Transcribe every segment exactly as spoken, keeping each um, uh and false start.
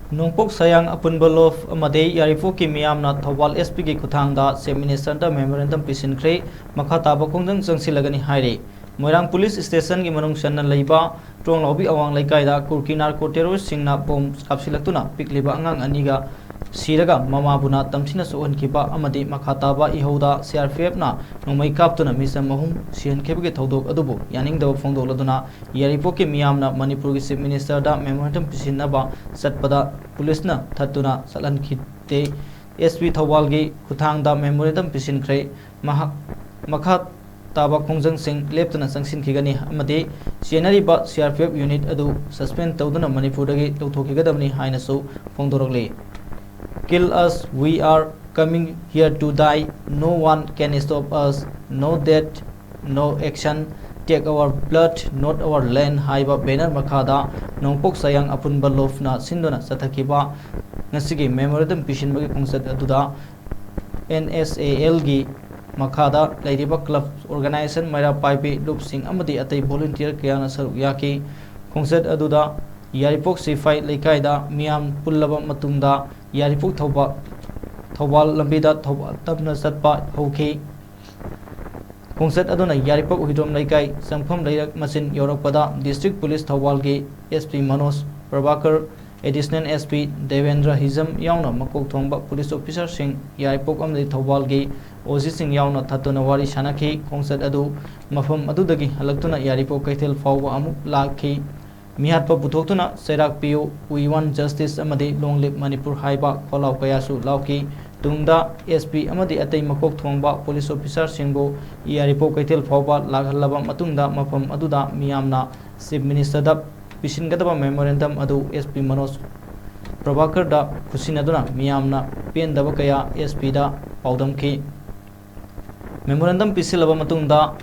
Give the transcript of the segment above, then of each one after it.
ꯅꯣꯡꯄꯣꯛ ꯁꯌꯥꯡ ꯑꯄꯨꯟꯕ ꯂꯣꯐ ꯑꯃꯗꯤ ꯌꯥꯏꯔꯤꯄꯣꯛꯀꯤ ꯃꯤꯌꯥꯝꯅ ꯊꯧꯕꯥꯜ S P ꯒꯤ ꯈꯨꯠꯊꯥꯡꯗ Chief Minister ꯗ memorandum ꯄꯤꯁꯤꯟꯈ꯭ꯔꯦ꯫ ꯃꯈꯥ ꯇꯥꯕ ꯈꯣꯡꯖꯪ ꯆꯪꯁꯤꯜꯂꯒꯅꯤ ꯍꯥꯏꯔꯤ꯫ ꯃꯣꯏꯔꯥꯡ police station ꯒꯤ ꯃꯅꯨꯡ ꯆꯟꯅ ꯂꯩꯕ ꯇ꯭ꯔꯣꯡꯂꯥꯎꯕꯤ ꯑꯋꯥꯡ ꯂꯩꯀꯥꯏꯗ ꯀꯨꯔꯀꯤ narco terrorist ꯁꯤꯡꯅ bomb ꯀꯥꯞꯁꯤꯜꯂꯛꯇꯨꯅ ꯄꯤꯛꯂꯤꯕ ꯑꯉꯥꯡ ꯑꯅꯤꯒ ꯁꯤꯔꯒ ꯃꯃꯥꯕꯨꯅ ꯇꯝꯊꯤꯅ ꯁꯣꯛꯍꯟꯈꯤꯕ ꯑꯃꯗꯤ ꯃꯈꯥ ꯇꯥꯕ ꯏꯍꯧꯗ C R P F ꯅ ꯅꯣꯡꯃꯩ ꯀꯥꯞꯇꯨꯅ ꯃꯤꯆꯝ ꯑꯍꯨꯝ ꯁꯤꯍꯟꯈꯤꯕꯒꯤ ꯊꯧꯗꯣꯛ ꯑꯗꯨꯕꯨ ꯌꯥꯅꯤꯡꯗꯕ ꯐꯣꯡꯗꯣꯛꯂꯗꯨꯅ ꯌꯥꯏꯔꯤꯄꯣꯛꯀꯤ ꯃꯤꯌꯥꯝꯅ ꯃꯅꯤꯄꯨꯔꯒꯤ Chief Minister ꯗ memorandum ꯄꯤꯁꯤꯟꯅꯕ ꯆꯠꯄꯗ police ꯅ ꯊꯠꯇꯨꯅ ꯆꯠꯍꯟꯈꯤꯗꯦ꯫ S P ꯊꯧꯕꯥꯜꯒꯤ ꯈꯨꯠꯊꯥꯡꯗ memorandum ꯄꯤꯁꯤꯟꯈ꯭ꯔꯦ꯫ ꯃꯍꯥꯛ ꯃꯈꯥ ꯇꯥꯕ ꯈꯣꯡꯖꯪꯁꯤꯡ ꯂꯦꯞꯇꯅ ꯆꯪꯁꯤꯟꯈꯤꯒꯅꯤ ꯑꯃꯗꯤ ꯆꯦꯟꯅꯔꯤꯕ C R P F unit ꯑꯗꯨ suspend ꯇꯧꯗꯨꯅ ꯃꯅꯤꯄꯨꯔꯗꯒꯤ ꯂꯧꯊꯣꯛꯈꯤꯒꯗꯕꯅꯤ ꯍꯥꯏꯅꯁꯨ ꯐꯣꯡꯗꯣꯔꯛꯂꯤ꯫ Kill us, we are coming here to die. No one can stop us. No death, no action. Take our blood, not our land ꯍꯥꯏꯕ banner ꯃꯈꯥꯗ ꯅꯣꯡꯄꯣꯛ ꯁꯌꯥꯡ ꯑꯄꯨꯟꯕ ꯂꯣꯐꯅ ꯁꯤꯟꯗꯨꯅ ꯆꯠꯊꯈꯤꯕ ꯉꯁꯤꯒꯤ memorandum ꯄꯤꯁꯤꯟꯕꯒꯤ ꯈꯣꯡꯆꯠ ꯑꯗꯨꯗ N S A L ꯒꯤ ꯃꯈꯥꯗ ꯂꯩꯔꯤꯕ club, organization, ꯃꯩꯔꯥ ꯄꯥꯏꯕꯤ ꯂꯨꯞꯁꯤꯡ ꯑꯃꯗꯤ ꯑꯇꯩ volunteer ꯀꯌꯥꯅ ꯁꯔꯨꯛ ꯌꯥꯈꯤ꯫ ꯈꯣꯡꯆꯠ ꯑꯗꯨꯗ ꯌꯥꯏꯔꯤꯄꯣꯛ ꯁꯤꯐꯥꯏ ꯂꯩꯀꯥꯏꯗ ꯃꯤꯌꯥꯝ ꯄꯨꯜꯂꯕ ꯃꯇꯨꯡꯗ ꯌꯥꯏꯔꯤꯄꯣꯛ ꯊꯧꯕꯥꯜ, ꯊꯧꯕꯥꯜ ꯂꯝꯕꯤꯗ ꯊꯧꯕꯥꯜ ꯇꯝꯅ ꯆꯠꯄ ꯍꯧꯈꯤ꯫ ꯈꯣꯡꯆꯠ ꯑꯗꯨꯅ ꯌꯥꯏꯔꯤꯄꯣꯛ ꯍꯨꯏꯗ꯭ꯔꯣꯝ ꯂꯩꯀꯥꯏ ꯆꯪꯐꯝ ꯂꯩꯔꯛ ꯃꯆꯤꯟ ꯌꯧꯔꯛꯄꯗ District Police ꯊꯧꯕꯥꯜꯒꯤ S P Manoj Prabhakar, Additional S P Debendra ꯍꯤꯖꯝ ꯌꯥꯎꯅ ꯃꯀꯣꯛ ꯊꯣꯡꯕ police officer ꯁꯤꯡ, ꯌꯥꯏꯔꯤꯄꯣꯛ ꯑꯃꯗꯤ ꯊꯧꯕꯥꯜꯒꯤ O C ꯁꯤꯡ ꯌꯥꯎꯅ ꯊꯠꯇꯨꯅ ꯋꯥꯔꯤ ꯁꯥꯅꯈꯤ꯫ ꯈꯣꯡꯆꯠ ꯑꯗꯨ ꯃꯐꯝ ꯑꯗꯨꯗꯒꯤ ꯍꯜꯂꯛꯇꯨꯅ ꯌꯥꯏꯔꯤꯄꯣꯛ ꯀꯩꯊꯦꯜ ꯐꯥꯎꯕ ꯑꯃꯨꯛ ꯂꯥꯛꯈꯤ꯫ ꯃꯤꯍꯥꯠꯄ ꯄꯨꯊꯣꯛꯇꯨꯅ "ꯆꯩꯔꯥꯛ ꯄꯤꯌꯨ, we want justice" ꯑꯃꯗꯤ "Long live Manipur" ꯍꯥꯏꯕ ꯈꯣꯜꯂꯥꯎ ꯀꯌꯥꯁꯨ ꯂꯥꯎꯈꯤ꯫ ꯇꯨꯡꯗ S P ꯑꯃꯗꯤ ꯑꯇꯩ ꯃꯀꯣꯛ ꯊꯣꯡꯕ police officer ꯁꯤꯡꯕꯨ ꯌꯥꯏꯔꯤꯄꯣꯛ ꯀꯩꯊꯦꯜ ꯐꯥꯎꯕ ꯂꯥꯛꯍꯜꯂꯕ ꯃꯇꯨꯡꯗ ꯃꯐꯝ ꯑꯗꯨꯗ ꯃꯤꯌꯥꯝꯅ Chief Minister ꯗ ꯄꯤꯁꯤꯟꯒꯗꯕ memorandum ꯑꯗꯨ S P ꯃꯅꯣꯖ ꯄ꯭ꯔꯚꯥꯀꯔꯗ ꯈꯨꯠꯁꯤꯟꯅꯗꯨꯅ ꯃꯤꯌꯥꯝꯅ ꯄꯦꯟꯗꯕ ꯀꯌꯥ S P ꯗ ꯄꯥꯎꯗꯝꯈꯤ꯫ Memorandum ꯄꯤꯁꯤꯜꯂꯕ ꯃꯇꯨꯡꯗ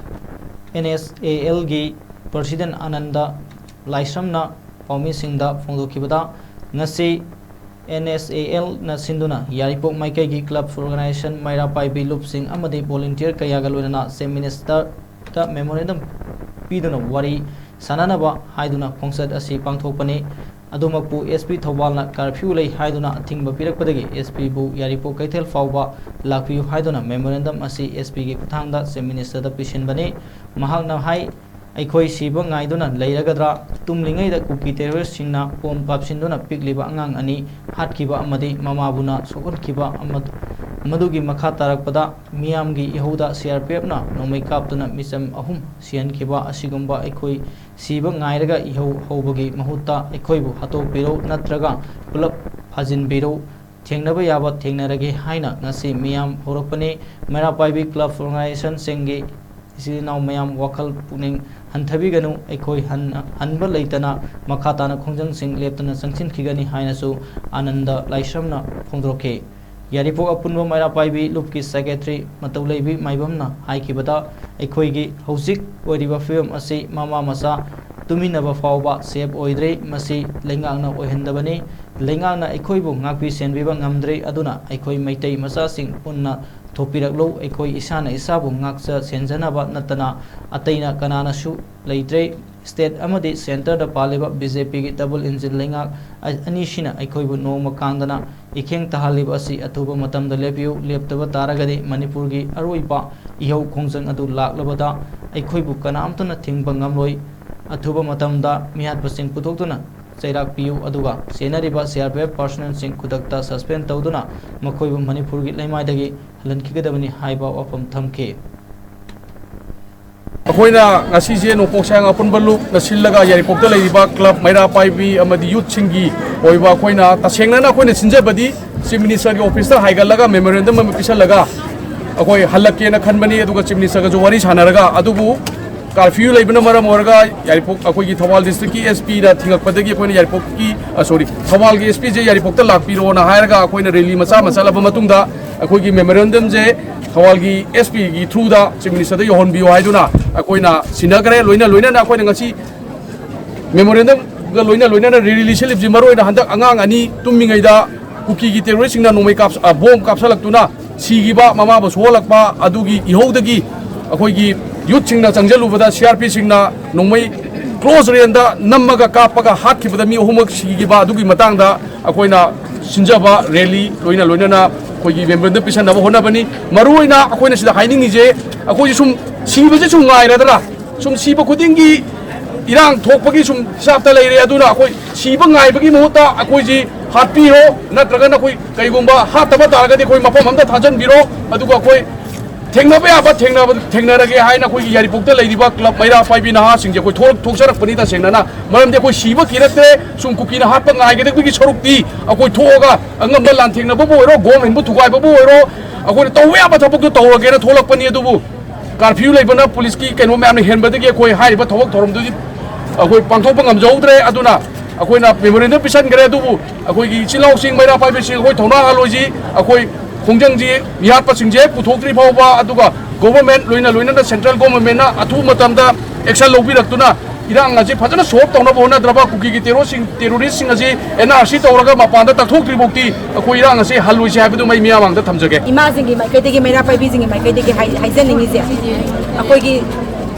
N S A L ꯒꯤ President ꯑꯅꯟꯗ ꯂꯥꯏꯁ꯭ꯔꯝꯅ ꯄꯥꯎꯃꯤꯁꯤꯡꯗ ꯐꯣꯡꯗꯣꯛꯈꯤꯕꯗ, ꯉꯁꯤ N S A L ꯅ ꯁꯤꯟꯗꯨꯅ ꯌꯥꯏꯔꯤꯄꯣꯛ ꯃꯥꯏꯀꯩꯒꯤ club, organization, ꯃꯩꯔꯥ ꯄꯥꯏꯕꯤ ꯂꯨꯞꯁꯤꯡ ꯑꯃꯗꯤ volunteer ꯀꯌꯥꯒ ꯂꯣꯏꯅꯅ Chief Minister ꯗ memorandum ꯄꯤꯗꯨꯅ ꯋꯥꯔꯤ ꯁꯥꯅꯅꯕ ꯍꯥꯏꯗꯨꯅ ꯈꯣꯡꯆꯠ ꯑꯁꯤ ꯄꯥꯡꯊꯣꯛꯄꯅꯤ꯫ ꯑꯗꯨꯃꯛꯄꯨ ꯑꯦꯁ ꯄꯤ ꯊꯧꯕꯥꯜꯅ ꯀꯥꯔꯐ꯭ꯌꯨ ꯂꯩ ꯍꯥꯏꯗꯨꯅ ꯑꯊꯤꯡꯕ ꯄꯤꯔꯛꯄꯗꯒꯤ ꯑꯦꯁ ꯄꯤꯕꯨ ꯌꯥꯏꯔꯤꯄꯣꯛ ꯀꯩꯊꯦꯜ ꯐꯥꯎꯕ ꯂꯥꯛꯄꯤꯌꯨ ꯍꯥꯏꯗꯨꯅ ꯃꯦꯃꯣꯔꯦꯟꯗꯝ ꯑꯁꯤ ꯑꯦꯁ ꯄꯤꯒꯤ ꯈꯨꯠꯊꯥꯡꯗ ꯆꯤꯐ ꯃꯤꯅꯤꯁꯇꯔꯗ ꯄꯤꯁꯤꯟꯕꯅꯤ꯫ ꯃꯍꯥꯛꯅ ꯍꯥꯏ, ꯑꯩꯈꯣꯏ ꯁꯤꯕ ꯉꯥꯏꯗꯨꯅ ꯂꯩꯔꯒꯗ꯭ꯔꯥ? ꯇꯨꯝꯂꯤꯉꯩꯗ ꯀꯨꯀꯤ ꯇꯦꯔꯣꯔꯤꯁꯁꯤꯡꯅ ꯕꯣꯝ ꯀꯥꯞꯁꯤꯟꯗꯨꯅ ꯄꯤꯛꯂꯤꯕ ꯑꯉꯥꯡ ꯑꯅꯤ ꯍꯥꯠꯈꯤꯕ ꯑꯃꯗꯤ ꯃꯃꯥꯕꯨꯅ ꯁꯣꯛꯍꯟꯈꯤꯕ ꯑꯃ-, ꯃꯗꯨꯒꯤ ꯃꯈꯥ ꯇꯥꯔꯛꯄꯗ ꯃꯤꯌꯥꯝꯒꯤ ꯏꯍꯧꯗ ꯁꯤ ꯑꯥꯔ ꯄꯤ ꯑꯦꯐꯅ ꯅꯣꯡꯃꯩ ꯀꯥꯞꯇꯨꯅ ꯃꯤꯆꯝ ꯑꯍꯨꯝ ꯁꯤꯍꯟꯈꯤꯕ ꯑꯁꯤꯒꯨꯝꯕ ꯑꯩꯈꯣꯏ ꯁꯤꯕ ꯉꯥꯏꯔꯒ ꯏꯍꯧ ꯍꯧꯕꯒꯤ ꯃꯍꯨꯠꯇ ꯑꯩꯈꯣꯏꯕꯨ ꯍꯥꯠꯇꯣꯛꯄꯤꯔꯣ ꯅꯠꯇ꯭ꯔꯒ ꯄꯨꯂꯞ ꯐꯥꯖꯤꯟꯕꯤꯔꯣ, ꯊꯦꯡꯅꯕ ꯌꯥꯕ ꯊꯦꯡꯅꯔꯒꯦ ꯍꯥꯏꯅ ꯉꯁꯤ ꯃꯤꯌꯥꯝ ꯍꯧꯔꯛꯄꯅꯤ꯫ ꯃꯩꯔꯥ ꯄꯥꯏꯕꯤ ꯀ꯭ꯂꯕ ꯑꯣꯔꯒꯅꯥꯏꯖꯦꯁꯟꯁꯤꯡꯒꯤ ꯏꯆꯤꯜ ꯏꯅꯥꯎ ꯃꯌꯥꯝ ꯋꯥꯈꯜ ꯄꯨꯛꯅꯤꯡ ꯍꯟꯊꯕꯤꯒꯅꯨ, ꯑꯩꯈꯣꯏ ꯍꯟꯅ ꯍꯟꯕ ꯂꯩꯇꯅ ꯃꯈꯥ ꯇꯥꯅ ꯈꯣꯡꯖꯪꯁꯤꯡ ꯂꯦꯞꯇꯅ ꯆꯪꯁꯤꯟꯈꯤꯒꯅꯤ ꯍꯥꯏꯅꯁꯨ ꯑꯥꯅꯟꯗ ꯂꯥꯏꯁ꯭ꯔꯝꯅ ꯐꯣꯡꯗꯣꯔꯛꯈꯤ꯫ ꯌꯥꯏꯔꯤꯄꯣꯛ ꯑꯄꯨꯟꯕ ꯃꯩꯔꯥ ꯄꯥꯏꯕꯤ ꯂꯨꯞꯀꯤ ꯁꯦꯀ꯭ꯔꯦꯇꯔꯤ ꯃꯇꯧꯂꯩꯕꯤ ꯃꯥꯏꯕꯝꯅ ꯍꯥꯏꯈꯤꯕꯗ, ꯑꯩꯈꯣꯏꯒꯤ ꯍꯧꯖꯤꯛ ꯑꯣꯏꯔꯤꯕ ꯐꯤꯕꯝ ꯑꯁꯤ ꯃꯃꯥ ꯃꯆꯥ ꯇꯨꯃꯤꯟꯅꯕ ꯐꯥꯎꯕ ꯁꯦꯐ ꯑꯣꯏꯗ꯭ꯔꯦ꯫ ꯃꯁꯤ ꯂꯩꯉꯥꯛꯅ ꯑꯣꯏꯍꯟꯗꯕꯅꯤ꯫ ꯂꯩꯉꯥꯛꯅ ꯑꯩꯈꯣꯏꯕꯨ ꯉꯥꯛꯄꯤ ꯁꯦꯟꯕꯤꯕ ꯉꯝꯗ꯭ꯔꯦ꯫ ꯑꯗꯨꯅ ꯑꯩꯈꯣꯏ ꯃꯩꯇꯩ ꯃꯆꯥꯁꯤꯡ ꯄꯨꯟꯅ ꯊꯣꯛꯄꯤꯔꯛꯂꯨ꯫ ꯑꯩꯈꯣꯏ ꯏꯁꯥꯅ ꯏꯁꯥꯕꯨ ꯉꯥꯛꯆ ꯁꯦꯟꯖꯅꯕ ꯅꯠꯇꯅ ꯑꯇꯩꯅ ꯀꯅꯥꯅꯁꯨ ꯂꯩꯇ꯭ꯔꯦ꯫ ꯁ꯭ꯇꯦꯠ ꯑꯃꯗꯤ ꯁꯦꯟꯇꯔꯗ ꯄꯥꯜꯂꯤꯕ ꯕꯤ ꯖꯦ ꯄꯤꯒꯤ ꯗꯕꯜ ꯏꯟꯖꯤꯟ ꯂꯩꯉꯥꯛ ꯑ-, ꯑꯅꯤꯁꯤꯅ ꯑꯩꯈꯣꯏꯕꯨ ꯅꯣꯡꯃ ꯀꯥꯡꯗꯅ ꯏꯈꯦꯡ ꯇꯥꯍꯜꯂꯤꯕ ꯑꯁꯤ ꯑꯊꯨꯕ ꯃꯇꯝꯗ ꯂꯦꯞꯄꯤꯌꯨ꯫ ꯂꯦꯞꯇꯕ ꯇꯥꯔꯒꯗꯤ ꯃꯅꯤꯄꯨꯔꯒꯤ ꯑꯔꯣꯏꯕ ꯏꯍꯧ ꯈꯣꯡꯖꯪ ꯑꯗꯨ ꯂꯥꯛꯂꯕꯗ ꯑꯩꯈꯣꯏꯕꯨ ꯀꯅꯥꯝꯇꯅ ꯊꯤꯡꯕ ꯉꯝꯂꯣꯏ꯫ ꯑꯊꯨꯕ ꯃꯇꯝꯗ ꯃꯤꯍꯥꯠꯄꯁꯤꯡ ꯄꯨꯊꯣꯛꯇꯨꯅ ꯆꯩꯔꯥꯛ ꯄꯤꯌꯨ, ꯑꯗꯨꯒ ꯆꯦꯟꯅꯔꯤꯕ ꯁꯤ ꯑꯥꯔ ꯄꯤ ꯑꯦꯐ ꯄꯥꯔꯁꯣꯅꯦꯜꯁꯤꯡ ꯈꯨꯗꯛꯇ ꯁꯁꯄꯦꯟ ꯇꯧꯗꯨꯅ ꯃꯈꯣꯏꯕꯨ ꯃꯅꯤꯄꯨꯔꯒꯤ ꯂꯩꯃꯥꯏꯗꯒꯤ ꯍꯜꯍꯟꯈꯤꯒꯗꯕꯅꯤ ꯍꯥꯏꯕ ꯋꯥꯐꯝ ꯊꯝꯈꯤ꯫ ꯑꯩꯈꯣꯏꯅ ꯉꯁꯤꯁꯦ ꯅꯣꯡꯄꯣꯛ ꯁꯌꯥꯡ ꯑꯄꯨꯟꯕ ꯂꯨꯞꯅ ꯁꯤꯜꯂꯒ ꯌꯥꯏꯔꯤꯄꯣꯛꯇ ꯂꯩꯔꯤꯕ ꯀ꯭ꯂꯕ ꯃꯩꯔꯥ ꯄꯥꯏꯕꯤ ꯑꯃꯗꯤ ꯌꯨꯠꯁꯤꯡꯒꯤ ꯑꯣꯏꯕ ꯑꯩꯈꯣꯏꯅ ꯇꯁꯦꯡꯅꯅ ꯑꯩꯈꯣꯏꯅ ꯁꯤꯟꯖꯕꯗꯤ ꯆꯤꯐ ꯃꯤꯅꯤꯁꯇꯔꯒꯤ ꯑꯣꯐꯤꯁꯇ ꯍꯥꯏꯒꯠꯂꯒ ꯃꯦꯃꯣꯔꯦꯟꯗꯝ ꯑꯃ ꯄꯤꯁꯜꯂꯒ ꯑꯩꯈꯣꯏ ꯍꯜꯂꯛꯀꯦꯅ ꯈꯟꯕꯅꯤ꯫ ꯑꯗꯨꯒ ꯆꯤꯐ ꯃꯤꯅꯤꯁꯇꯔꯒꯁꯨ ꯋꯥꯔꯤ ꯁꯥꯟꯅꯔꯒ, ꯑꯗꯨꯕꯨ ꯀꯥꯔꯐ꯭ꯌꯨ ꯂꯩꯕꯅ ꯃꯔꯝ ꯑꯣꯏꯔꯒ ꯌꯥꯏꯔꯤꯄꯣꯛ, ꯑꯩꯈꯣꯏꯒꯤ ꯊꯧꯕꯥꯜ ꯗꯤꯁꯇ꯭ꯔꯤꯛꯀꯤ ꯑꯦꯁ ꯄꯤꯅ ꯊꯤꯡꯉꯛꯄꯗꯒꯤ ꯑꯩꯈꯣꯏꯅ ꯌꯥꯏꯔꯤꯄꯣꯛꯀꯤ, ꯑ, ꯁꯣꯔꯤ, ꯊꯧꯕꯥꯜꯒꯤ ꯑꯦꯁ ꯄꯤꯁꯦ ꯌꯥꯏꯔꯤꯄꯣꯛꯇ ꯂꯥꯛꯄꯤꯔꯣꯅ ꯍꯥꯏꯔꯒ ꯑꯩꯈꯣꯏꯅ ꯔꯦꯂꯤ ꯃꯆꯥ ꯑꯃ ꯆꯠꯂꯕ ꯃꯇꯨꯡꯗ ꯑꯩꯈꯣꯏꯒꯤ ꯃꯦꯃꯣꯔꯦꯟꯗꯝꯁꯦ ꯊꯧꯕꯥꯜꯒꯤ ꯑꯦꯁ ꯄꯤꯒꯤ ꯊ꯭ꯔꯨꯗ ꯆꯤꯐ ꯃꯤꯅꯤꯁꯇꯔꯗ ꯌꯧꯍꯟꯕꯤꯌꯨ ꯍꯥꯏꯗꯨꯅ ꯑꯩꯈꯣꯏꯅ ꯁꯤꯟꯅꯈ꯭ꯔꯦ꯫ ꯂꯣꯏꯅ ꯂꯣꯏꯅꯅ ꯑꯩꯈꯣꯏꯅ ꯉꯁꯤ ꯃꯦꯃꯣꯔꯦꯟꯗꯝꯒ ꯂꯣꯏꯅ ꯂꯣꯏꯅꯅ ꯔꯦꯂꯤ ꯁꯤꯜꯂꯤꯕꯁꯤ ꯃꯔꯨꯑꯣꯏꯅ ꯍꯟꯗꯛ ꯑꯉꯥꯡ ꯑꯅꯤ ꯇꯨꯝꯃꯤꯉꯩꯗ ꯀꯨꯀꯤꯒꯤ ꯇꯦꯔꯣꯔꯤꯁꯁꯤꯡꯅ ꯅꯣꯡꯃꯩ ꯀꯥꯞ-, ꯑ, ꯕꯣꯝ ꯀꯥꯞꯁꯜꯂꯛꯇꯨꯅ ꯁꯤꯈꯤꯕ, ꯃꯃꯥꯕꯨ ꯁꯣꯛꯍꯜꯂꯛꯄ ꯑꯗꯨꯒꯤ ꯏꯍꯧꯗꯒꯤ ꯑꯩꯈꯣꯏꯒꯤ ꯌꯨꯠꯁꯤꯡꯅ ꯆꯪꯁꯤꯜꯂꯨꯕꯗ ꯁꯤ ꯑꯥꯔ ꯄꯤꯁꯤꯡꯅ ꯅꯣꯡꯃꯩ ꯀ꯭ꯂꯣꯖ ꯔꯦꯟꯖꯇ ꯅꯝꯃꯒ ꯀꯥꯞꯄꯒ ꯍꯥꯠꯈꯤꯕꯗ ꯃꯤ ꯑꯍꯨꯝꯃꯛ ꯁꯤꯈꯤꯕ ꯑꯗꯨꯒꯤ ꯃꯇꯥꯡꯗ ꯑꯩꯈꯣꯏꯅ ꯁꯤꯟꯖꯕ ꯔꯦꯂꯤ ꯂꯣꯏꯅ ꯂꯣꯏꯅꯅ ꯑꯩꯈꯣꯏꯒꯤ ꯃꯦꯃꯣꯔꯦꯟꯗꯝ ꯄꯤꯁꯟꯅꯕ ꯍꯣꯠꯅꯕꯅꯤ꯫ ꯃꯔꯨꯑꯣꯏꯅ ꯑꯩꯈꯣꯏꯅ ꯁꯤꯗ ꯍꯥꯏꯅꯤꯡꯉꯤꯁꯦ, ꯑꯩꯈꯣꯏꯁꯦ ꯁꯨꯝ ꯁꯤꯕꯁꯦ ꯁꯨꯝ ꯉꯥꯏꯔꯗ꯭ꯔꯥ? ꯁꯨꯝ ꯁꯤꯕ ꯈꯨꯗꯤꯡꯒꯤ ꯏꯔꯥꯡ ꯊꯣꯛꯄꯒꯤ ꯁꯨꯝ ꯍꯤꯁꯥꯞꯇ ꯂꯩꯔꯦ꯫ ꯑꯗꯨꯅ ꯑꯩꯈꯣꯏ ꯁꯤꯕ ꯉꯥꯏꯕꯒꯤ ꯃꯍꯨꯠꯇ ꯑꯩꯈꯣꯏꯁꯤ ꯍꯥꯠꯄꯤꯔꯣ, ꯅꯠꯇ꯭ꯔꯒꯅ ꯑꯩꯈꯣꯏ ꯀꯩꯒꯨꯝꯕ ꯍꯥꯠꯇꯕ ꯇꯥꯔꯒꯗꯤ ꯑꯩꯈꯣꯏ ꯃꯐꯝ ꯑꯃꯗ ꯊꯥꯖꯤꯟꯕꯤꯔꯣ꯫ ꯑꯗꯨꯒ ꯑꯩꯈꯣꯏ ꯊꯦꯡꯅꯕ ꯌꯥꯕ ꯊꯦꯡꯅꯕ ꯊꯦꯡꯅꯔꯒꯦ ꯍꯥꯏꯅ ꯑꯩꯈꯣꯏꯒꯤ ꯌꯥꯏꯔꯤꯄꯣꯛꯇ ꯂꯩꯔꯤꯕ ꯀ꯭ꯂꯕ ꯃꯩꯔꯥ ꯄꯥꯏꯕꯤ ꯅꯍꯥꯁꯤꯡꯁꯦ ꯑꯩꯈꯣꯏ ꯊꯣꯛꯂꯛ ꯊꯣꯛꯆꯔꯛꯄꯅꯤ ꯇꯁꯦꯡꯅꯅ꯫ ꯃꯔꯝꯗꯤ ꯑꯩꯈꯣꯏ ꯁꯤꯕ ꯀꯤꯔꯛꯇ꯭ꯔꯦ꯫ ꯁꯨꯝ ꯀꯨꯀꯤꯅ ꯍꯥꯠꯄ ꯉꯥꯏꯒꯗꯕꯒꯤ ꯁꯔꯨꯛꯇꯤ ꯑꯩꯈꯣꯏ ꯊꯣꯛꯑꯒ ꯑꯉꯝꯕ ꯂꯥꯟꯊꯦꯡꯅꯕꯕꯨ ꯑꯣꯏꯔꯣ, ꯒꯣꯔꯃꯦꯟꯕꯨ ꯊꯨꯒꯥꯏꯕꯕꯨ ꯑꯣꯏꯔꯣ, ꯑꯩꯈꯣꯏꯅ ꯇꯧꯕ ꯌꯥꯕ ꯊꯕꯛꯇꯣ ꯇꯧꯔꯒꯦꯅ ꯊꯣꯛꯂꯛꯄꯅꯤ꯫ ꯑꯗꯨꯕꯨ ꯀꯥꯔꯐ꯭ꯌꯨ ꯂꯩꯕꯅ ꯄꯨꯂꯤꯁꯀꯤ ꯀꯩꯅꯣ ꯃꯌꯥꯝꯅ ꯍꯦꯟꯕꯗꯒꯤ ꯑꯩꯈꯣꯏ ꯍꯥꯏꯔꯤꯕ ꯊꯕꯛ ꯊꯧꯔꯝꯗꯨꯗꯤ ꯑꯩꯈꯣꯏ ꯄꯥꯡꯊꯣꯛꯄ ꯉꯝꯖꯍꯧꯗ꯭ꯔꯦ꯫ ꯑꯗꯨꯅ ꯑꯩꯈꯣꯏꯅ ꯃꯦꯃꯣꯔꯦꯟꯗꯝ ꯄꯤꯁꯟꯈ꯭ꯔꯦ꯫ ꯑꯗꯨꯕꯨ ꯑꯩꯈꯣꯏꯒꯤ ꯏꯆꯤꯜ ꯏꯅꯥꯎꯁꯤꯡ, ꯃꯩꯔꯥ ꯄꯥꯏꯕꯤꯁꯤꯡ, ꯑꯩꯈꯣꯏ ꯊꯧꯅꯥ ꯍꯥꯜꯂꯣꯏꯁꯤ꯫ ꯑꯩꯈꯣꯏ ꯈꯣꯡꯖꯪꯁꯤ ꯃꯤꯍꯥꯠꯄꯁꯤꯡꯁꯦ ꯄꯨꯊꯣꯛꯇ꯭ꯔꯤ ꯐꯥꯎꯕ, ꯑꯗꯨꯒ ꯒꯣꯚꯔꯟꯃꯦꯟꯠ ꯂꯣꯏꯅ ꯂꯣꯏꯅꯅ ꯁꯦꯟꯇ꯭ꯔꯦꯜ ꯒꯣꯚꯔꯟꯃꯦꯟꯠꯅ ꯑꯊꯨꯕ ꯃꯇꯝꯗ ꯑꯦꯛꯁꯟ ꯂꯧꯕꯤꯔꯛꯇꯨꯅ ꯏꯔꯥꯡ ꯑꯁꯤ ꯐꯖꯅ ꯁꯣꯜꯕ ꯇꯧꯅꯕ ꯍꯣꯠꯅꯗ꯭ꯔꯕ ꯀꯨꯀꯤꯒꯤ ꯇꯦꯔꯣꯔꯁꯤꯡ, ꯇꯦꯔꯣꯔꯤꯁꯁꯤꯡ ꯑꯁꯤ ꯑꯦꯟ ꯑꯥꯔ ꯁꯤ ꯇꯧꯔꯒ ꯃꯄꯥꯟꯗ ꯇꯛꯊꯣꯛꯇ꯭ꯔꯤ ꯐꯥꯎꯗꯤ ꯑꯩꯈꯣꯏ ꯏꯔꯥꯡ ꯑꯁꯤ ꯍꯜꯂꯣꯏꯁꯤ ꯍꯥꯏꯕꯗꯨ ꯑꯩ ꯃꯤꯌꯥꯝ ꯃꯥꯡꯗ ꯊꯝꯖꯒꯦ꯫ ꯏꯃꯥꯁꯤꯡꯒꯤ ꯃꯥꯏꯀꯩꯗꯒꯤ, ꯃꯩꯔꯥ ꯄꯥꯏꯕꯤꯁꯤꯡꯒꯤ ꯃꯥꯏꯀꯩꯗꯒꯤ ꯍꯥꯏ-, ꯍꯥꯏꯖꯅꯤꯡꯉꯤꯁꯦ, ꯑꯩꯈꯣꯏꯒꯤ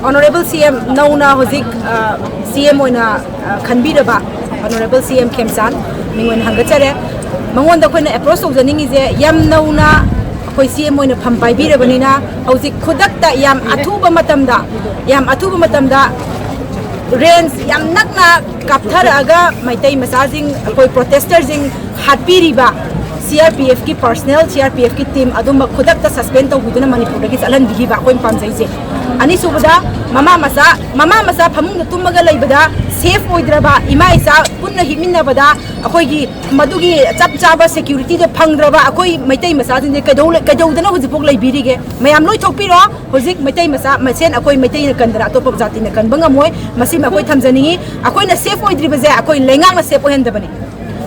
ꯑꯣꯅꯔꯦꯕꯜ ꯁꯤ ꯑꯦꯝ ꯅꯧꯅ ꯍꯧꯖꯤꯛ, ꯑ, ꯁꯤ ꯑꯦꯝ ꯑꯣꯏꯅ, ꯑ, ꯈꯟꯕꯤꯔꯕ ꯑꯣꯅꯔꯦꯕꯜ ꯁꯤ ꯑꯦꯝ ꯈꯦꯝꯆꯥꯟ ꯃꯤꯡ ꯑꯣꯏꯅ ꯍꯪꯒꯠꯆꯔꯦ꯫ ꯃꯉꯣꯟꯗ ꯑꯩꯈꯣꯏꯅ ꯑꯦꯄ꯭ꯔꯣꯁ ꯇꯧꯖꯅꯤꯡꯉꯤꯁꯦ, ꯌꯥꯝ ꯅꯧꯅ ꯑꯩꯈꯣꯏ ꯁꯤ ꯑꯦꯝ ꯑꯣꯏꯅ ꯐꯝ ꯄꯥꯏꯕꯤꯔꯕꯅꯤꯅ, ꯍꯧꯖꯤꯛ ꯈꯨꯗꯛꯇ ꯌꯥꯝ ꯑꯊꯨꯕ ꯃꯇꯝꯗ, ꯌꯥꯝ ꯑꯊꯨꯕ ꯃꯇꯝꯗ ꯔꯦꯟꯖ ꯌꯥꯝ ꯅꯛꯅ ꯀꯥꯞꯊꯔꯛꯑꯒ ꯃꯩꯇꯩ ꯃꯆꯥꯁꯤꯡ, ꯑꯩꯈꯣꯏ ꯄ꯭ꯔꯣꯇꯦꯁꯇꯔꯁꯤꯡ ꯍꯥꯠꯄꯤꯔꯤꯕ ꯁꯤ ꯑꯥꯔ ꯄꯤ ꯑꯦꯐꯀꯤ ꯄꯔꯁꯅꯦꯜ, ꯁꯤ ꯑꯥꯔ ꯄꯤ ꯑꯦꯐꯀꯤ ꯇꯤꯝ ꯑꯗꯨꯃꯛ ꯈꯨꯗꯛꯇ ꯁꯁꯄꯦꯟ ꯇꯧꯕꯤꯗꯨꯅ ꯃꯅꯤꯄꯨꯔꯗꯒꯤ ꯆꯠꯍꯟꯕꯤꯈꯤꯕ ꯑꯩꯈꯣꯏꯅ ꯄꯥꯝꯖꯩꯁꯦ꯫ ꯑꯅꯤꯁꯨꯕꯗ, ꯃꯃꯥ ꯃꯆꯥ, ꯃꯃꯥ ꯃꯆꯥ ꯐꯃꯨꯡꯗ ꯇꯨꯝꯃꯒ ꯂꯩꯕꯗ ꯁꯦꯐ ꯑꯣꯏꯗ꯭ꯔꯕ, ꯏꯃꯥ ꯏꯆꯥ ꯄꯨꯟꯅ ꯍꯤꯞꯃꯤꯟꯅꯕꯗ ꯑꯩꯈꯣꯏꯒꯤ ꯃꯗꯨꯒꯤ ꯆꯞ ꯆꯥꯕ ꯁꯦꯀ꯭ꯌꯨꯔꯤꯇꯤꯗꯣ ꯐꯪꯗ꯭ꯔꯕ ꯑꯩꯈꯣꯏ ꯃꯩꯇꯩ ꯃꯆꯥꯁꯤꯡꯁꯦ ꯀꯩꯗꯧ-, ꯀꯩꯗꯧꯗꯅ ꯍꯧꯖꯤꯛꯐꯥꯎ ꯂꯩꯕꯤꯔꯤꯒꯦ? ꯃꯌꯥꯝ ꯂꯣꯏ ꯊꯣꯛꯄꯤꯔꯣ꯫ ꯍꯧꯖꯤꯛ ꯃꯩꯇꯩ ꯃꯆꯥ ꯃꯁꯦꯟ ꯑꯩꯈꯣꯏ ꯃꯩꯇꯩꯅ ꯀꯟꯗꯅ ꯑꯇꯣꯞꯄ ꯖꯥꯇꯤꯅ ꯀꯟꯕ ꯉꯝꯃꯣꯏ꯫ ꯃꯁꯤꯃ ꯑꯩꯈꯣꯏ ꯊꯝꯖꯅꯤꯡꯉꯤ꯫ ꯑꯩꯈꯣꯏꯅ ꯁꯦꯐ ꯑꯣꯏꯗ꯭ꯔꯤꯕꯁꯦ ꯑꯩꯈꯣꯏ ꯂꯩꯉꯥꯛꯅ ꯁꯦꯐ ꯑꯣꯏꯍꯟꯗꯕꯅꯤ꯫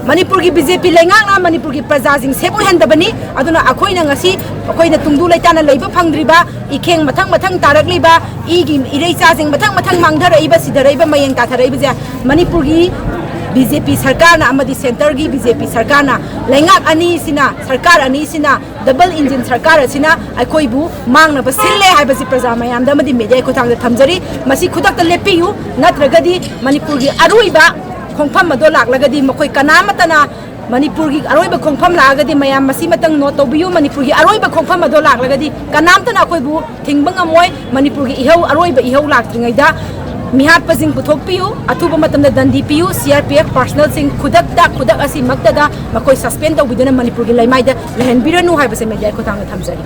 ꯃꯅꯤꯄꯨꯔꯒꯤ ꯕꯤ ꯖꯦ ꯄꯤ ꯂꯩꯉꯥꯛꯅ ꯃꯅꯤꯄꯨꯔꯒꯤ ꯄ꯭ꯔꯖꯥꯁꯤꯡ ꯁꯦꯐ ꯑꯣꯏꯍꯟꯗꯕꯅꯤ꯫ ꯑꯗꯨꯅ ꯑꯩꯈꯣꯏꯅ ꯉꯁꯤ ꯑꯩꯈꯣꯏꯅ ꯇꯨꯡꯗꯨ ꯂꯩꯇꯥꯅ ꯂꯩꯕ ꯐꯪꯗ꯭ꯔꯤꯕ, ꯏꯈꯦꯡ ꯃꯊꯪ ꯃꯊꯪ ꯇꯥꯔꯛꯂꯤꯕ, ꯏꯒꯤ ꯏꯔꯩꯆꯥꯁꯤꯡ ꯃꯊꯪ ꯃꯊꯪ ꯃꯥꯡꯊꯔꯛꯏꯕ, ꯁꯤꯊꯔꯛꯏꯕ, ꯃꯌꯦꯡ ꯇꯥꯊꯔꯛꯏꯕꯁꯦ ꯃꯅꯤꯄꯨꯔꯒꯤ ꯕꯤ ꯖꯦ ꯄꯤ ꯁꯔꯀꯥꯔꯅ ꯑꯃꯗꯤ ꯁꯦꯟꯇꯔꯒꯤ ꯕꯤ ꯖꯦ ꯄꯤ ꯁꯔꯀꯥꯔꯅ, ꯂꯩꯉꯥꯛ ꯑꯅꯤꯁꯤꯅ, ꯁꯔꯀꯥꯔ ꯑꯅꯤꯁꯤꯅ, ꯗꯕꯜ ꯏꯟꯖꯤꯟ ꯁꯔꯀꯥꯔ ꯑꯁꯤꯅ ꯑꯩꯈꯣꯏꯕꯨ ꯃꯥꯡꯅꯕ ꯁꯤꯜꯂꯦ ꯍꯥꯏꯕꯁꯤ ꯄ꯭ꯔꯖꯥ ꯃꯌꯥꯝꯗ ꯑꯃꯗꯤ ꯃꯦꯗꯤꯌꯥꯒꯤ ꯈꯨꯠꯊꯥꯡꯗ ꯊꯝꯖꯔꯤ꯫ ꯃꯁꯤ ꯈꯨꯗꯛꯇ ꯂꯦꯞꯄꯤꯌꯨ, ꯅꯠꯇ꯭ꯔꯒꯗꯤ ꯃꯅꯤꯄꯨꯔꯒꯤ ꯑꯔꯣꯏꯕ ꯈꯣꯡꯐꯝ ꯑꯗꯣ ꯂꯥꯛꯂꯒꯗꯤ ꯃꯈꯣꯏ ꯀꯅꯥꯃꯠꯇꯅ, ꯃꯅꯤꯄꯨꯔꯒꯤ ꯑꯔꯣꯏꯕ ꯈꯣꯡꯐꯝ ꯂꯥꯛꯑꯒꯗꯤ ꯃꯌꯥꯝ ꯃꯁꯤꯃꯇꯪ ꯅꯣꯠ ꯇꯧꯕꯤꯌꯨ, ꯃꯅꯤꯄꯨꯔꯒꯤ ꯑꯔꯣꯏꯕ ꯈꯣꯡꯐꯝ ꯑꯗꯣ ꯂꯥꯛꯂꯒꯗꯤ ꯀꯅꯥꯝꯇꯅ ꯑꯩꯈꯣꯏꯕꯨ ꯊꯤꯡꯕ ꯉꯝꯃꯣꯏ꯫ ꯃꯅꯤꯄꯨꯔꯒꯤ ꯏꯍꯧ, ꯑꯔꯣꯏꯕ ꯏꯍꯧ ꯂꯥꯛꯇ꯭ꯔꯤꯉꯩꯗ ꯃꯤꯍꯥꯠꯄꯁꯤꯡ ꯄꯨꯊꯣꯛꯄꯤꯌꯨ, ꯑꯊꯨꯕ ꯃꯇꯝꯗ ꯗꯟꯗꯤ ꯄꯤꯌꯨ, ꯁꯤ ꯑꯥꯔ ꯄꯤ ꯑꯦꯐ ꯄꯥꯔꯁꯅꯦꯜꯁꯤꯡ ꯈꯨꯗꯛꯇ, ꯈꯨꯗꯛ ꯑꯁꯤꯃꯛꯇꯗ ꯃꯈꯣꯏ ꯁꯁꯄꯦꯟ ꯇꯧꯕꯤꯗꯨꯅ ꯃꯅꯤꯄꯨꯔꯒꯤ ꯂꯩꯃꯥꯏꯗ ꯂꯩꯍꯟꯕꯤꯔꯅꯨ ꯍꯥꯏꯕꯁꯦ ꯃꯦꯗꯤꯌꯥꯒꯤ ꯈꯨꯠꯊꯥꯡꯗ ꯊꯝꯖꯔꯤ꯫